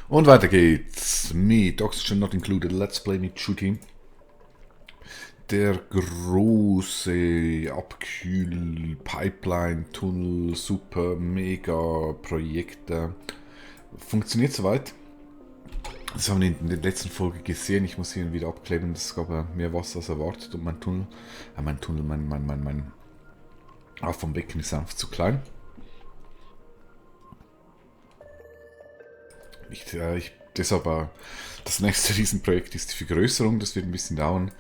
Und weiter geht's mit Oxygen Not Included, Let's Play mit Shooty. Der große Abkühl-Pipeline-Tunnel, super, mega Projekte. Funktioniert soweit. Das haben wir in der letzten Folge gesehen. Ich muss hier wieder abkleben. Es gab mehr Wasser als erwartet und mein Tunnel, mein Aufwärmbecken ist einfach zu klein. Deshalb das nächste Riesenprojekt ist die Vergrößerung. Das wird ein bisschen dauern.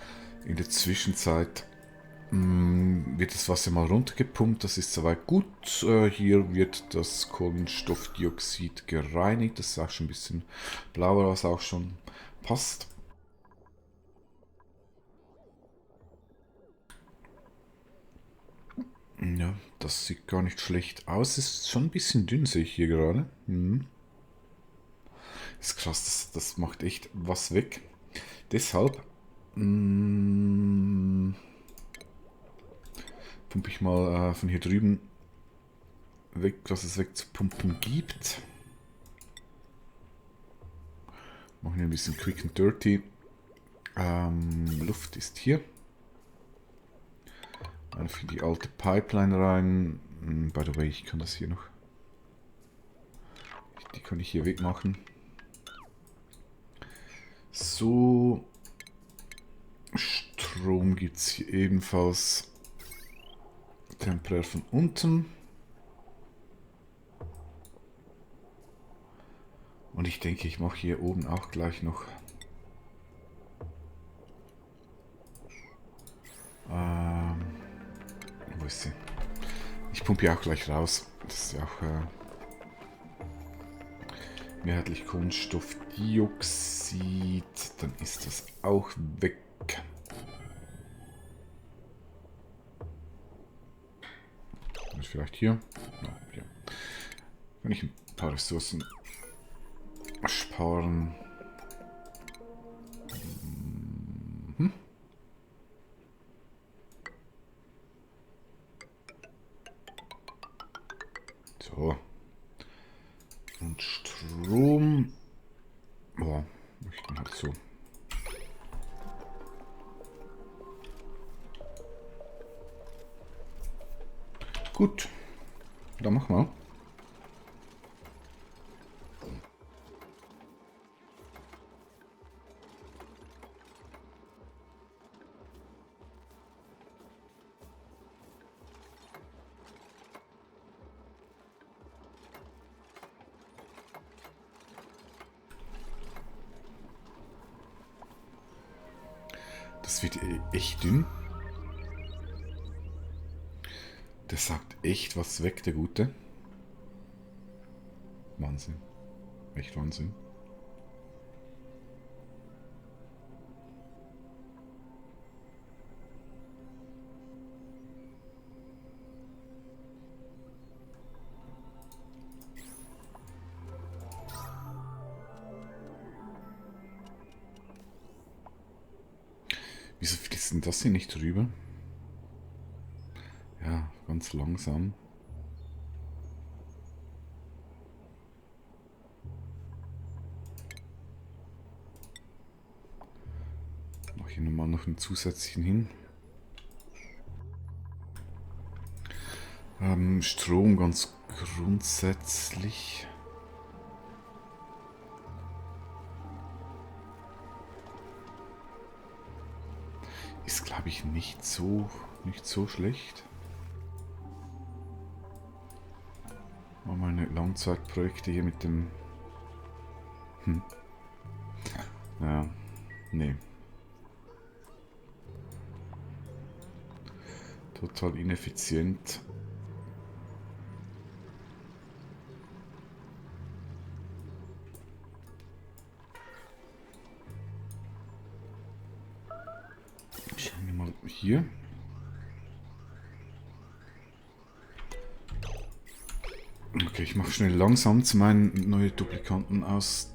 In der Zwischenzeit wird das Wasser mal runtergepumpt. Das ist soweit gut. Hier wird das Kohlenstoffdioxid gereinigt. Das ist auch schon ein bisschen blauer, was auch schon passt. Ja, das sieht gar nicht schlecht aus. Ist schon ein bisschen dünn, sehe ich hier gerade. Ist krass, das macht echt was weg. Deshalb pumpe ich mal von hier drüben weg, was es wegzupumpen gibt. Machen wir ein bisschen quick and dirty. Luft ist hier. Einfach in die alte Pipeline rein. By the way, ich kann das hier noch. Die kann ich hier wegmachen. So. Strom gibt es hier ebenfalls temporär von unten. Und ich denke, ich mache hier oben auch gleich noch wo ist sie? Ich pumpe hier auch gleich raus. Das ist ja auch mehrheitlich Kohlenstoffdioxid. Dann ist das auch weg. Und vielleicht hier. Ja, hier. Kann ich ein paar Ressourcen sparen. So. Und Strom. Boah, möchten halt so. Gut. Dann machen wir. Das wird echt dünn. Der sagt echt was weg, der Gute. Wahnsinn. Echt Wahnsinn. Wieso fließt denn das hier nicht rüber? Ja, ganz langsam. Mache ich nochmal noch einen zusätzlichen hin. Strom ganz grundsätzlich. Ist, glaube ich, nicht so schlecht. Mal meine Langzeitprojekte hier mit dem. Ja, nee. Total ineffizient. Schauen wir mal hier. Okay, ich mache schnell langsam zu meinen neuen Duplikanten auschecken.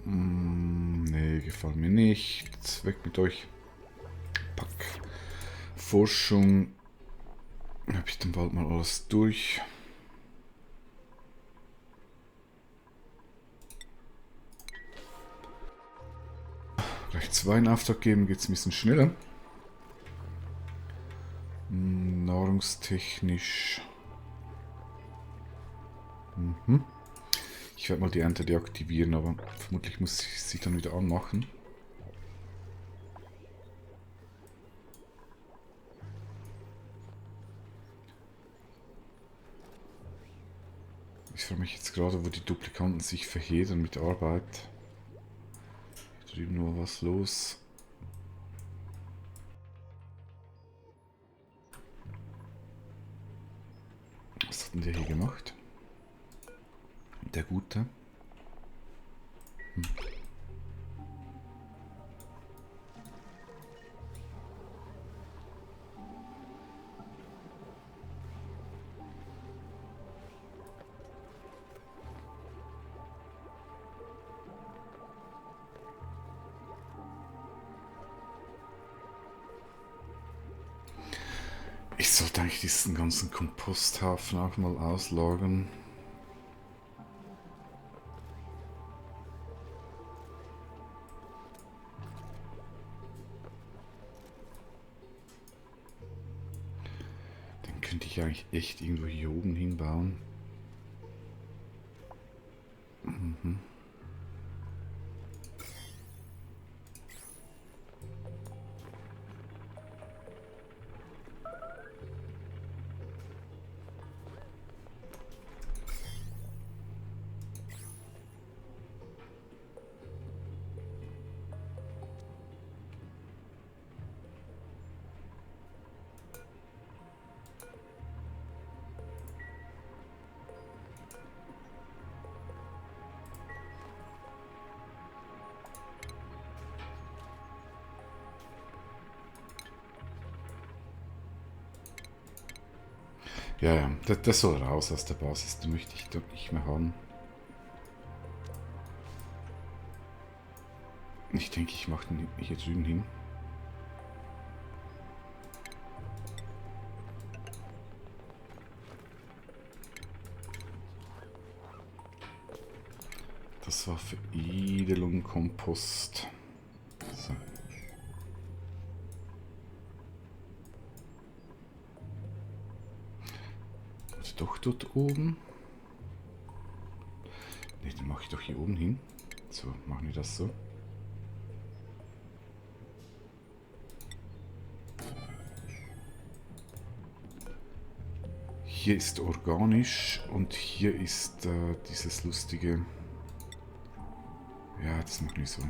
Nee, gefallen mir nicht. Weg mit euch. Pack. Forschung. Habe ich dann bald mal alles durch. Gleich 2 in Auftrag geben, geht es ein bisschen schneller. Nahrungstechnisch. Ich werde mal die Ernte deaktivieren, aber vermutlich muss ich sie dann wieder anmachen. Ich frage mich jetzt gerade, wo die Duplikanten sich verheddern mit Arbeit. Hier drüben nur was los. Was hat denn der hier gemacht? Der Gute. Ich sollte eigentlich diesen ganzen Komposthaufen auch mal auslagern. Den könnte ich eigentlich echt irgendwo hier oben hinbauen. Ja, ja, das soll raus aus der Basis, den möchte ich doch nicht mehr haben. Ich denke, ich mache den hier drüben hin. Das war Veredelung, Kompost. So. Und doch dort oben. Ne, den mache ich doch hier oben hin. So, machen wir das so. Hier ist organisch und hier ist dieses lustige... Ja, das macht nicht so.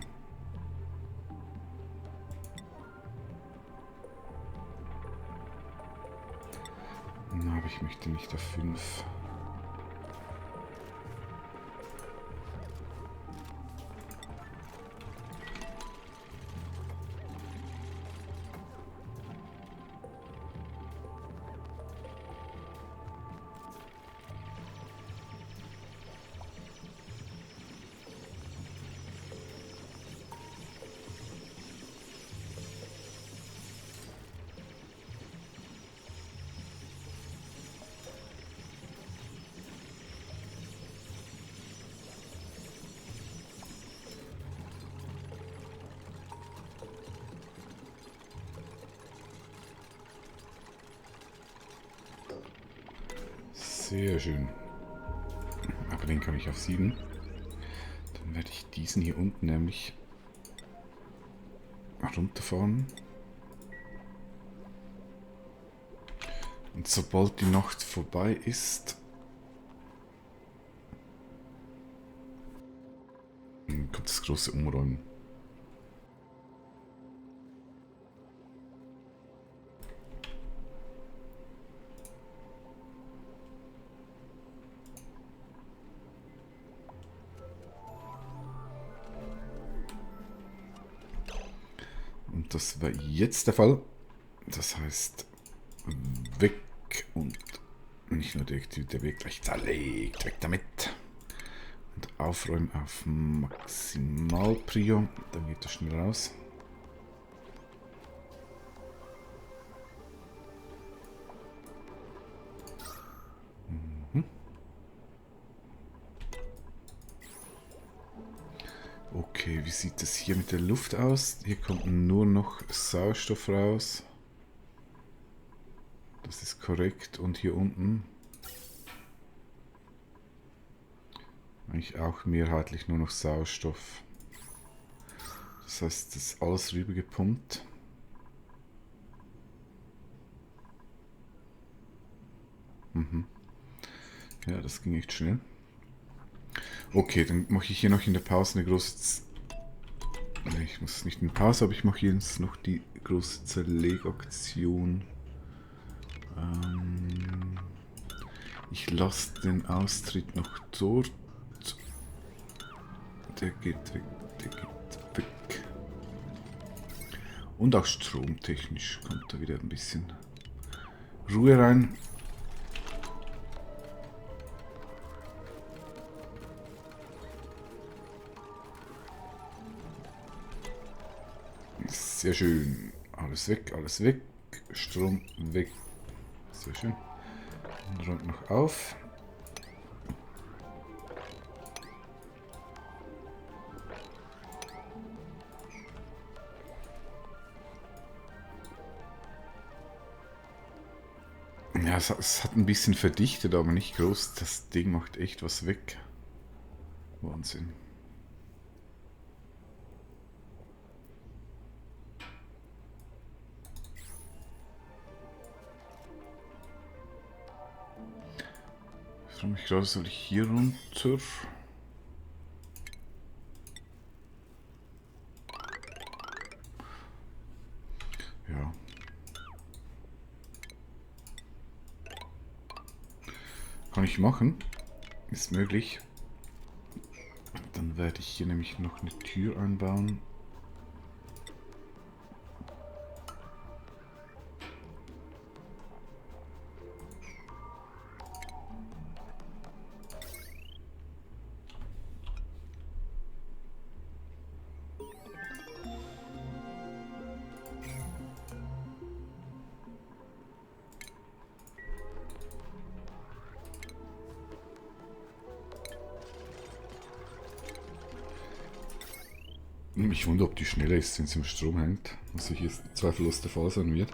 Na, aber ich möchte nicht auf 5. Sehr schön. Aber den kann ich auf 7. Dann werde ich diesen hier unten nämlich runterfahren. Und sobald die Nacht vorbei ist, kommt das große Umräumen. Und das war jetzt der Fall. Das heißt, weg und nicht nur der wird gleich zerlegt. Weg damit. Und aufräumen auf Maximalprio. Dann geht das schnell raus. Okay, wie sieht es hier mit der Luft aus? Hier kommt nur noch Sauerstoff raus. Das ist korrekt. Und hier unten eigentlich auch mehrheitlich nur noch Sauerstoff. Das heißt, das ist alles rübergepumpt. Ja, das ging echt schnell. Okay, dann mache ich hier noch in der Pause eine große... Ich muss nicht in Pause, aber ich mache jetzt noch die große Zerlegaktion. Ich lasse den Austritt noch dort. Der geht weg, der geht weg. Und auch stromtechnisch kommt da wieder ein bisschen Ruhe rein. Sehr schön. Alles weg, alles weg. Strom weg. Sehr schön. Und räumt noch auf. Ja, es hat ein bisschen verdichtet, aber nicht groß. Das Ding macht echt was weg. Wahnsinn. Ich frage mich gerade, soll ich hier runter? Ja. Kann ich machen. Ist möglich. Dann werde ich hier nämlich noch eine Tür einbauen. Ich wundere, ob die schneller ist, wenn sie im Strom hängt. Was hier zweifellos der Fall sein wird.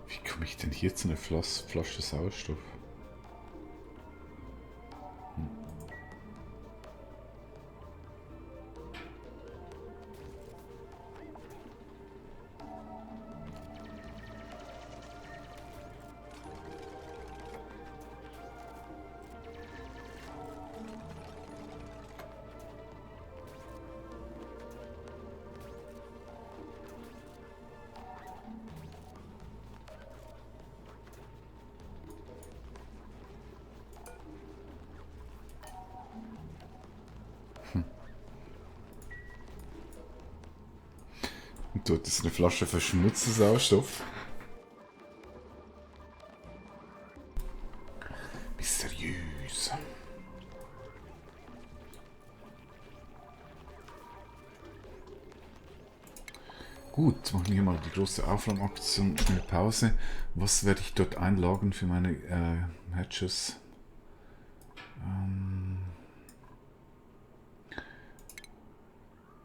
Wie komme ich denn hier zu einer Flasche Sauerstoff? Und dort ist eine Flasche verschmutzter Sauerstoff. Mysteriös. Gut, machen wir hier mal die große Aufräumaktion, schnell Pause. Was werde ich dort einlagern für meine Hatches?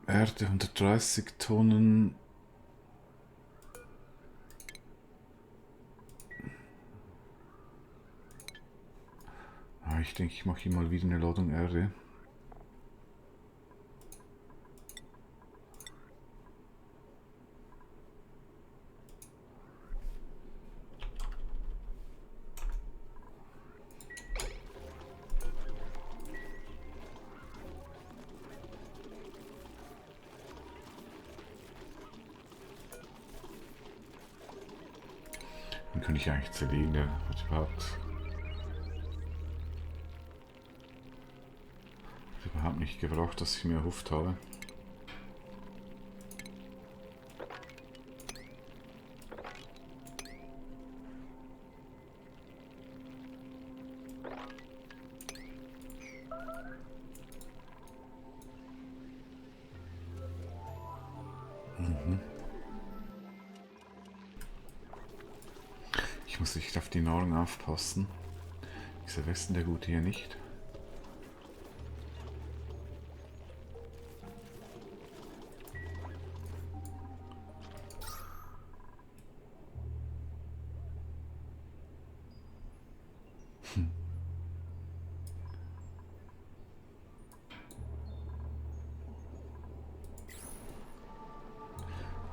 Erde 130 Tonnen. Ich denke, ich mache hier mal wieder eine Ladung Erde. mich eigentlich zerlegen, der hat überhaupt nicht gebraucht, dass ich mir erhofft habe. Ich muss echt auf die Nahrung aufpassen. Ist der Westen der Gute hier nicht?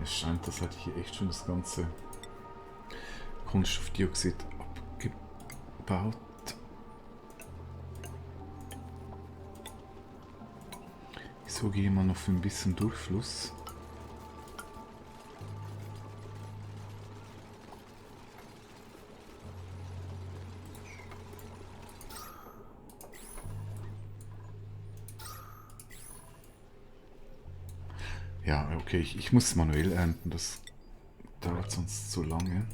Es scheint, das hatte hier echt schon das ganze Kunststoffdioxid abgebaut. So gehe ich mal noch für ein bisschen Durchfluss. Ja, okay, ich muss es manuell ernten, das dauert sonst zu lange.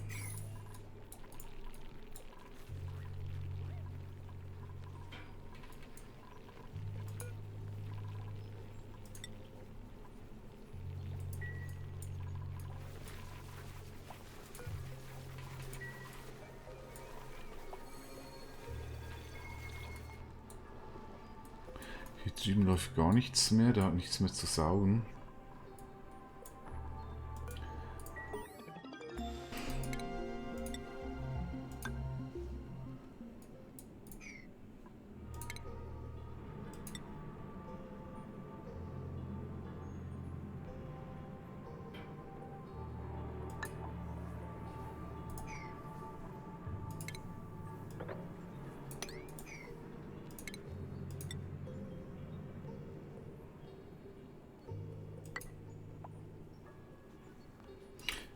Hier drüben läuft gar nichts mehr, da hat nichts mehr zu saugen.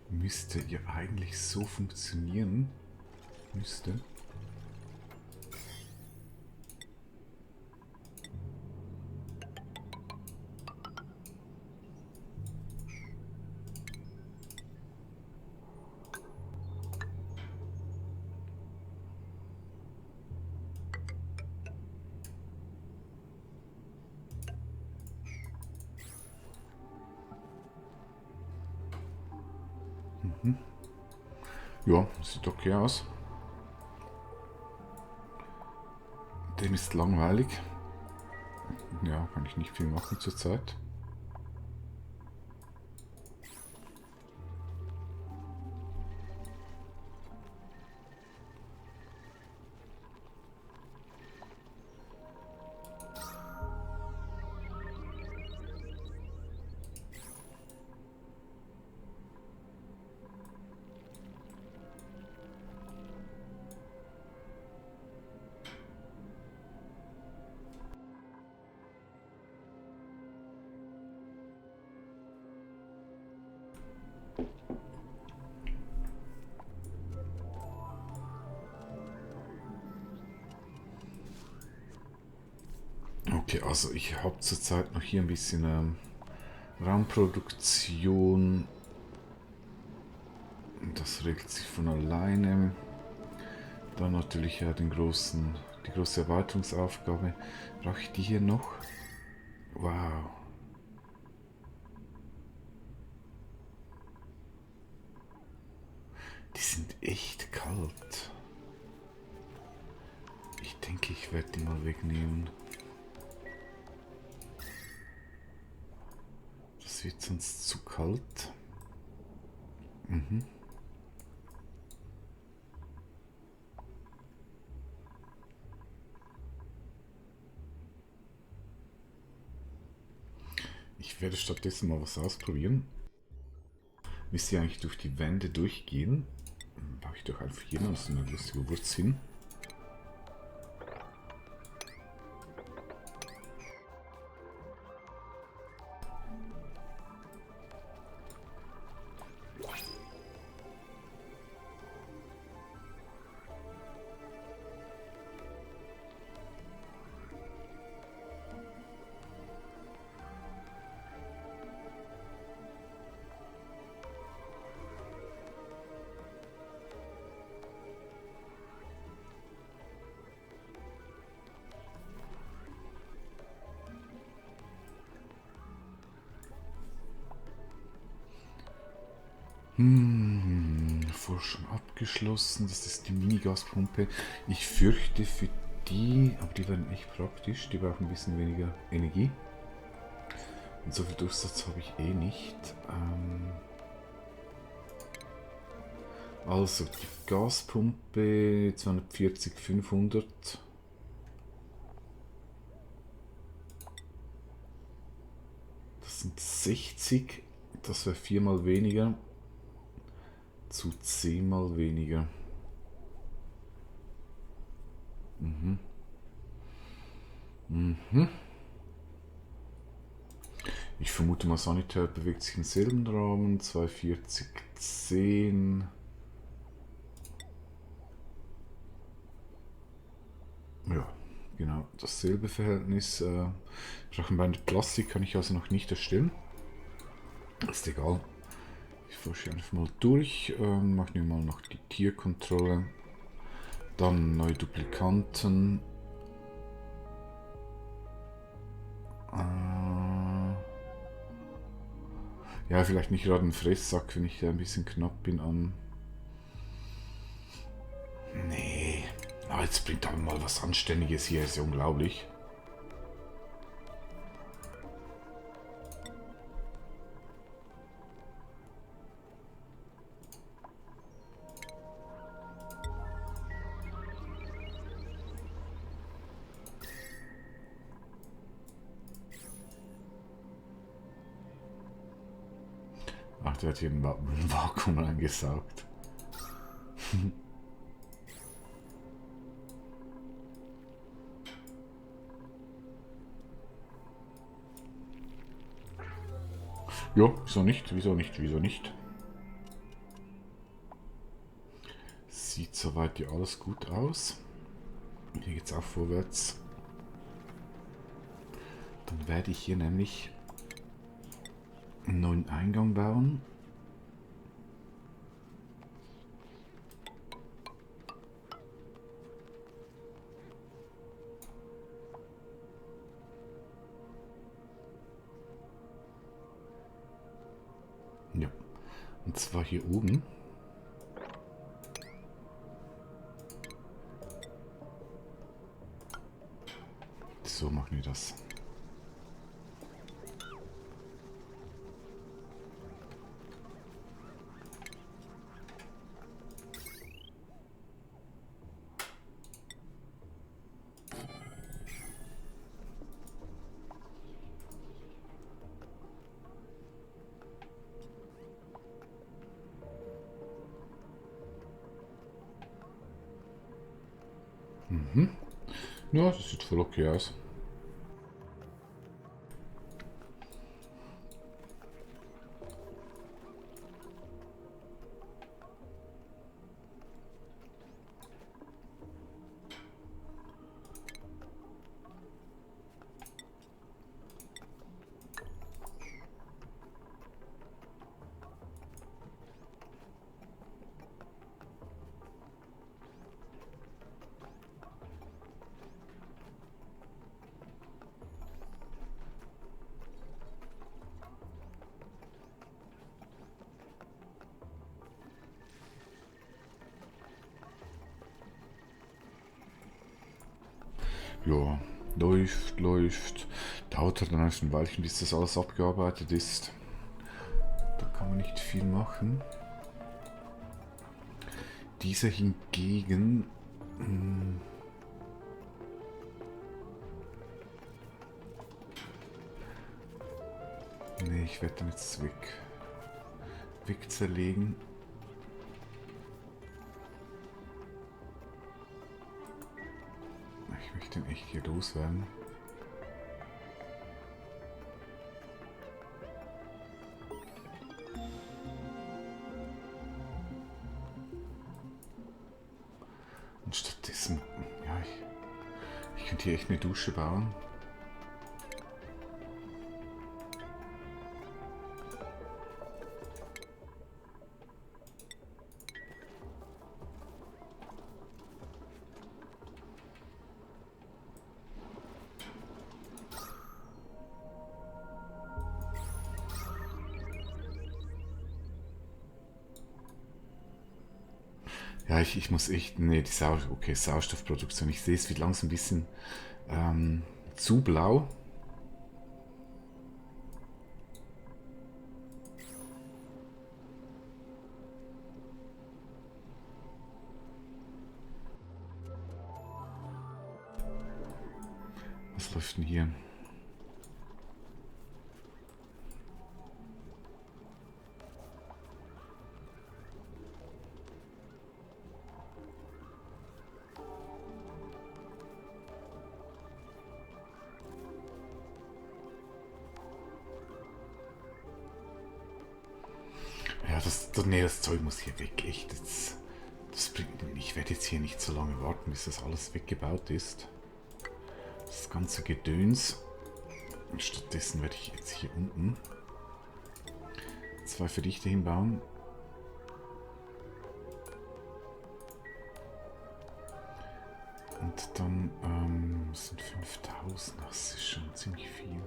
Müsste ja eigentlich so funktionieren. Müsste. Ja, sieht okay aus. Dem ist langweilig. Ja, kann ich nicht viel machen zurzeit. Okay, also ich habe zurzeit noch hier ein bisschen Raumproduktion. Das regelt sich von alleine. Dann natürlich ja die große Erweiterungsaufgabe. Brauche ich die hier noch? Wow. Die sind echt kalt. Ich denke, ich werde die mal wegnehmen. Das wird sonst zu kalt. Ich werde stattdessen mal was ausprobieren. Müsste ich eigentlich durch die Wände durchgehen? Baue ich doch einfach hier noch so eine lustige Wurz hin. Forschung abgeschlossen. Das ist die Minigaspumpe. Ich fürchte für die, aber die werden echt praktisch. Die brauchen ein bisschen weniger Energie. Und so viel Durchsatz habe ich eh nicht. Also die Gaspumpe 240, 500. Das sind 60. Das wäre 4 mal weniger. Zu 10 mal weniger. Ich vermute mal, Sanitär bewegt sich im selben Rahmen. 240, 10. Ja, genau. Dasselbe Verhältnis. Drachenbein Plastik kann ich also noch nicht erstellen. Ist egal. Ich forsche einfach mal durch. Mache mir mal noch die Tierkontrolle. Dann neue Duplikanten. Ja, vielleicht nicht gerade ein Fresssack, wenn ich da ein bisschen knapp bin an. Nee. Aber jetzt bringt aber mal was Anständiges hier, ist ja unglaublich. Ach, der hat hier ein Vakuum angesaugt. Ja, wieso nicht? Wieso nicht? Wieso nicht? Sieht soweit ja alles gut aus. Hier geht's auch vorwärts. Dann werde ich hier nämlich einen neuen Eingang bauen. Ja, und zwar hier oben. So machen wir das. Ja, das sieht voll okay aus. Ja, läuft, läuft. Dauert halt dann ein Weilchen, bis das alles abgearbeitet ist. Da kann man nicht viel machen. Dieser hingegen... Nee, ich werde den jetzt weg zerlegen. Ich möchte den echt hier loswerden. Und stattdessen, ja, ich könnte hier echt eine Dusche bauen. Ja, ich muss echt. Nee, die okay, Sauerstoffproduktion. Ich sehe es wird langsam ein bisschen zu blau. Was läuft denn hier? Ja, nee, das Zeug muss hier weg. Echt, ich werde jetzt hier nicht so lange warten, bis das alles weggebaut ist. Das ganze Gedöns. Und stattdessen werde ich jetzt hier unten 2 Verdichter hinbauen. Und dann sind 5000. Das ist schon ziemlich viel.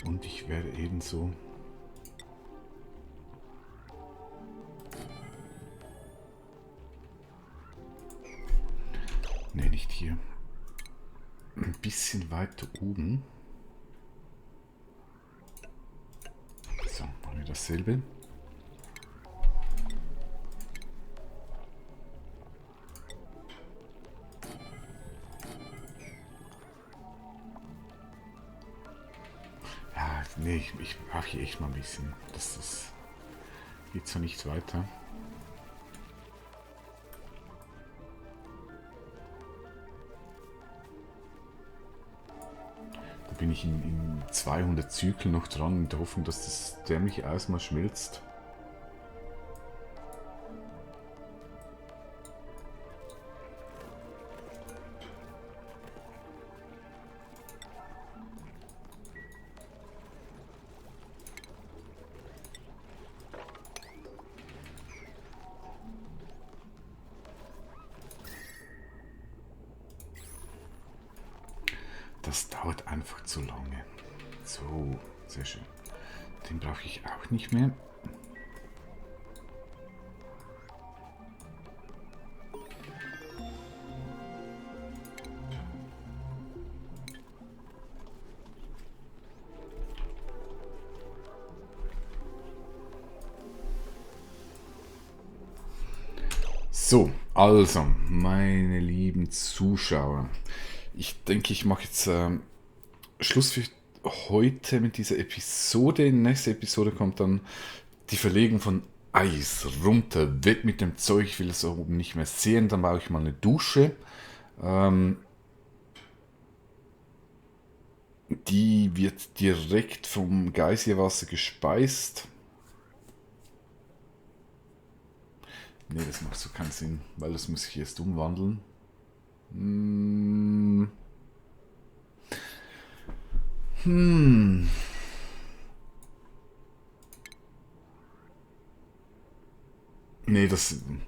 Und ich werde ebenso ne, nicht hier. Ein bisschen weiter oben. So, machen wir dasselbe. Ja, nee, ich mache hier echt mal ein bisschen. Das geht so nicht weiter. Da bin ich in 200 Zyklen noch dran, in der Hoffnung, dass das dämliche Eis mal schmilzt. Das dauert einfach zu lange. So, sehr schön. Den brauche ich auch nicht mehr. So, also, meine lieben Zuschauer. Ich denke, ich mache jetzt Schluss für heute mit dieser Episode. Nächste Episode kommt dann die Verlegung von Eis runter. Weg mit dem Zeug, ich will es oben nicht mehr sehen. Dann baue ich mal eine Dusche. Die wird direkt vom Geysirwasser gespeist. Ne, das macht so keinen Sinn, weil das muss ich erst umwandeln. Nee,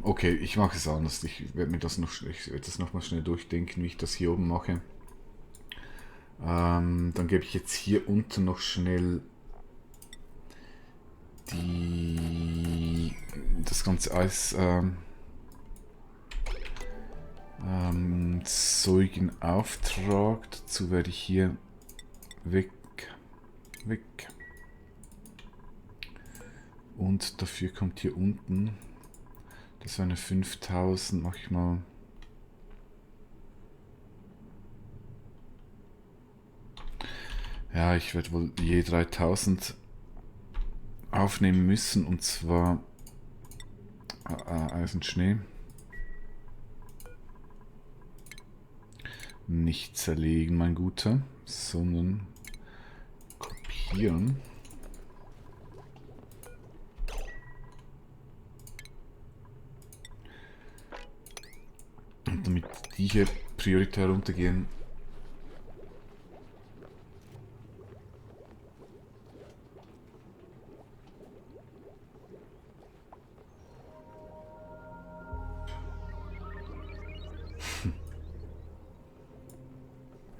okay, ich mache es anders. Ich werde das noch mal schnell durchdenken, wie ich das hier oben mache. Dann gebe ich jetzt hier unten noch schnell das ganze Eis Zeug in Auftrag. Dazu werde ich hier weg. Und dafür kommt hier unten, das war eine 5000, mach ich mal. Ja, ich werde wohl je 3000 aufnehmen müssen, und zwar Eisenschnee. Nicht zerlegen, mein Guter, sondern kopieren. damit die hier prioritär runtergehen.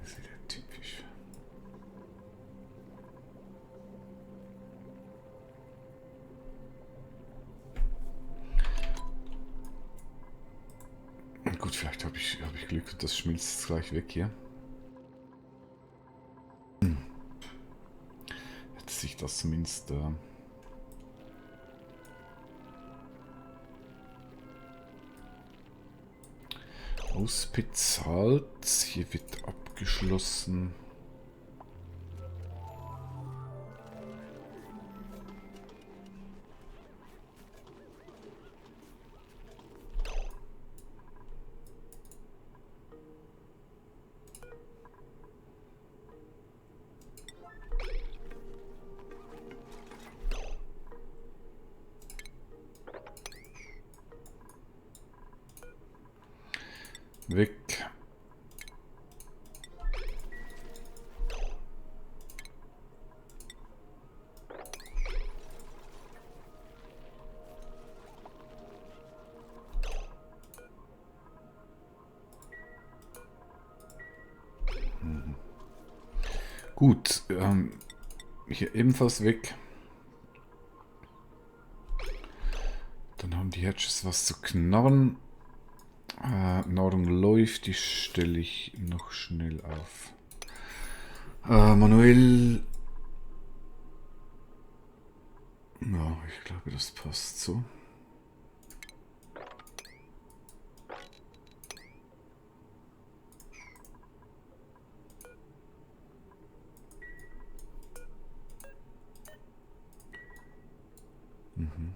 Das ist wieder typisch. Gut, vielleicht habe ich Glück und das schmilzt gleich weg hier. Hätte sich das zumindest ausbezahlt. Hier wird abgeschlossen. Weg. Gut, hier ebenfalls weg. Dann haben die Hedges was zu knabbern. Nahrung läuft, die stelle ich noch schnell auf. Manuell. Ja, ich glaube, das passt so. Mhm.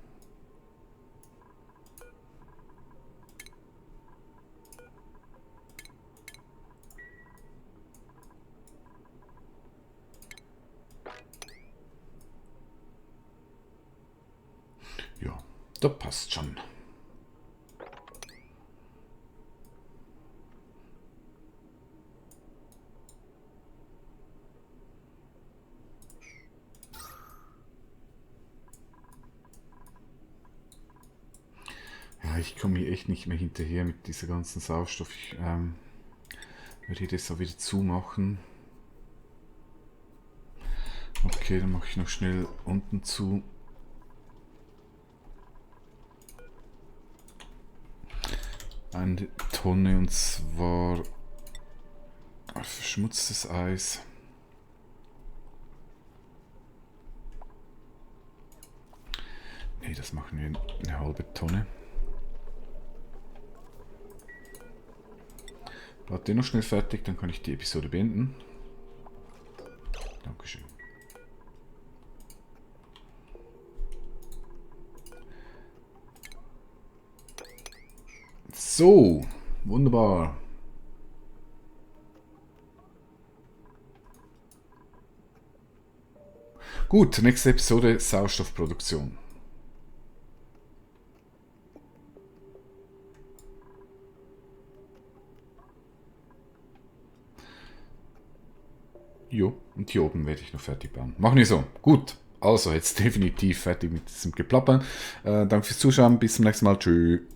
Ja, das passt schon. Ja, ich komme hier echt nicht mehr hinterher mit dieser ganzen Sauerstoff. Ich werde hier das auch wieder zumachen. Okay, dann mache ich noch schnell unten zu. Eine Tonne, und zwar verschmutztes Eis. Ne, das machen wir eine halbe Tonne. Warte den noch schnell fertig, dann kann ich die Episode beenden. Dankeschön. So, wunderbar. Gut, nächste Episode: Sauerstoffproduktion. Jo, und hier oben werde ich noch fertig bauen. Machen wir so. Gut, also jetzt definitiv fertig mit diesem Geplapper. Danke fürs Zuschauen, bis zum nächsten Mal. Tschüss.